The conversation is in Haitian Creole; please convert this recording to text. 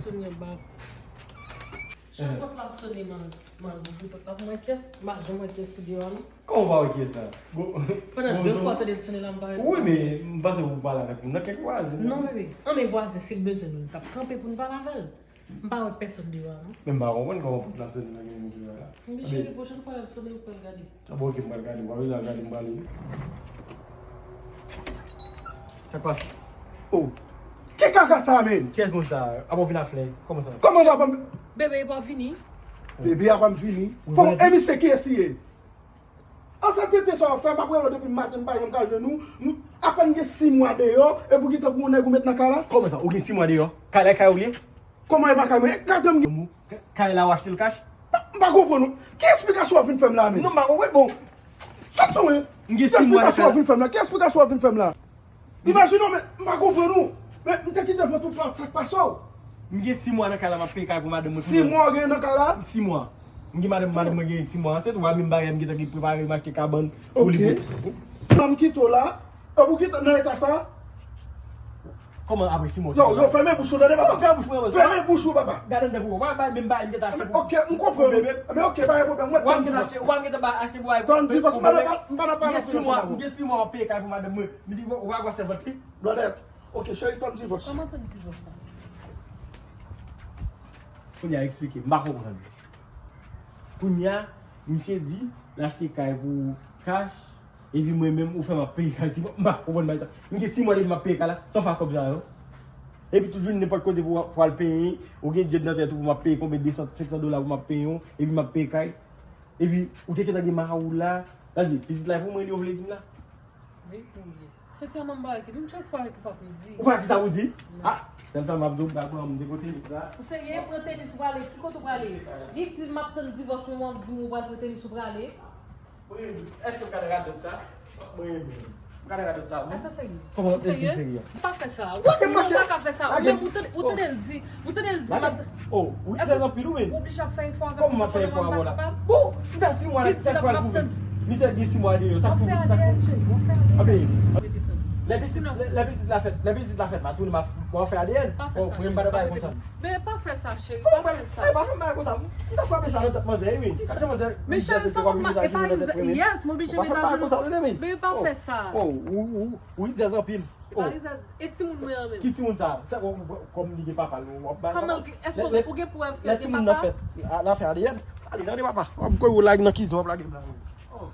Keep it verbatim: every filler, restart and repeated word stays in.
Sonnen bak. Chak pòt la sonnen, man, man, ouvri pòt la pou mwen, kiyès? M pa janm wè kiyès ki deyò a, non. Kòman w pa wè kiyès la? Pandan de fwa w tande l sonnen la, m pa wè. Wi, men m panse ou pale avèk moun nan, kèk vwazen. Non, bebe. An, men vwazen, si l bezwen nou, l t ap kanpe pou n pale avè l. M pa wè pèsòn deyò a, non. Men m pa konprann kòman pòt la sonnen nan gen moun ki deyò la. Men cheri, pwochèn fwa l sonnen, ou pral gade. A bon, ok, m pral gade. Ou pa bezwen al gade, m prale. Sa k pase? Oh. Ki kaka sa, men? Kiyès moun sa? Apa w vin a flè? Kòman sa? Kòman w pa ban m? Bebe, e pa w vini? Bebe a pa m vini. Bon, e misye kiyès li ye? An sa tenten sa w ap fè, m ap rele w depi maten, m pa janm ka jwenn ou. Nou apèn gen sis mwa deyò, epi w gentan pran yon nèg ou met nan kay la? Kòman sa? Ou gen sis mwa deyò? Kay la, kay ou li ye? Kòman e pa kay mwen? Gade m gen. Kay la, ou achte l kach? M pa konprann ou. Ki esplikasyon w ap vin fè m la, men? Non, m pa konprann, bon. Sa k sou mwen? M gen sis mwa nan kay la. Ki esplikasyon w ap vin fè m la? Ki esplikasyon w ap vin fè m la? Imajine w, men, m pa konprann ou. Men, m te kite vant ou plat, sa k pase w? M gen sis mwa nan kay la, m ap peye kay pou madanm mwen. Sis mwa w gen nan kay la? Sis mwa. M gen madanm, madanm mwen gen sis mwa ansent, ou pa menm bagay, m gentan gen prepare, m achte kabann pou li. Ok. Nan m kite w la, e pou kite nan eta sa? Kòman apre sis mwa? Yo, yo, fèmen bouch ou, tande, papa. Fèmen bouch mwen, fèmen bouch ou, papa. Gade anndan pou ou. Wè, bay menm bagay m gentan achte pou. Ok, m konprann. Men ok, pa gen pwoblèm. Mwen tann divòs. Wè, m gentan achte pou ou. Tann divòs, m pa nan pale. M gen sis mwa, m gen sis mwa w ap peye kay pou madanm mwen. M di, ou pa gwè sèvant li. Blòdèt. Ok, cheri, tann divòs. Kòman tann divòs la? Kounye a eksplike, m pa konprann. Kounye a, misye di, l achte kay pou ou kach, epi mwen menm, ou fè m ap peye kay, si m pa konprann bagay sa. M gen sis mwa depi m ap peye kay la, sa w fè ak kòb sa yo? Epi toujou nenpòt kote pou, pou al peye, ou gen djed nan tèt ou pou m ap peye konbyen de san, senk san dola pou m ap peye w, epi m ap peye kay. Epi ou te gentan gen mari w la, sa di, pitit la e pou mwen li yo vle di m la? Wi, pou li. Sensèman, m pa wè ki, m transpa wè ki sa pou di. Ou pa wè ki sa pou di? Non. Ah, sèl sa m ap di w, m pral pran m de kote li la. Ou serye? Pran tenis ou prale? Ki kote ou prale? Li di m ap tann divòs mwen, w ap di m ou pral pran tenis ou prale? Mwen, èske w ka radòt sa? Mwen, m ka radòt sa, wi. Èske w serye? Kòman, èske w serye? M pa fè sa. Ou pa ka fè sa. Ou menm, ou tande, ou tande l di, ou tande l di, m ap. Oh, ou sèz anpil, wi. Ou oblije ap fè efò avè m. Kòman m ap fè efò avè w la? Bon, m fè sis mwa la, sa k pral kouvri? Misye gen sis mwa deyò, sa k kouvri? Sa k kouvri? Anben, lè pitit, lè, lè pitit la fèt, lè pitit la fèt, m a tounen, m a, m a fè A D N. Pa fè sa, cheri. Mwen m pa nan bagay konsa. Men pa fè sa, cheri, pa fè sa. Bon, pa fè bagay konsa. M ta frape sa nan tèt manzè, wi. Kisa? Manzè, men cheri, sa nòmal, e pa, yes, m oblije mete sa. Men pa fè sa. Oh, ou, ou, ou rizèz anpil. E pa rizèz, e timoun mwen an menm. Ki timoun sa? Sa, kòm li gen papa l, w ap ba l papa l? Kòman, èske ou gen prèv ke l gen papa? Lè timoun nan fèt, l a fè A D N. Ale, tande papa. W ap kòy ou lage nan kizon, w ap lage m la. Oh.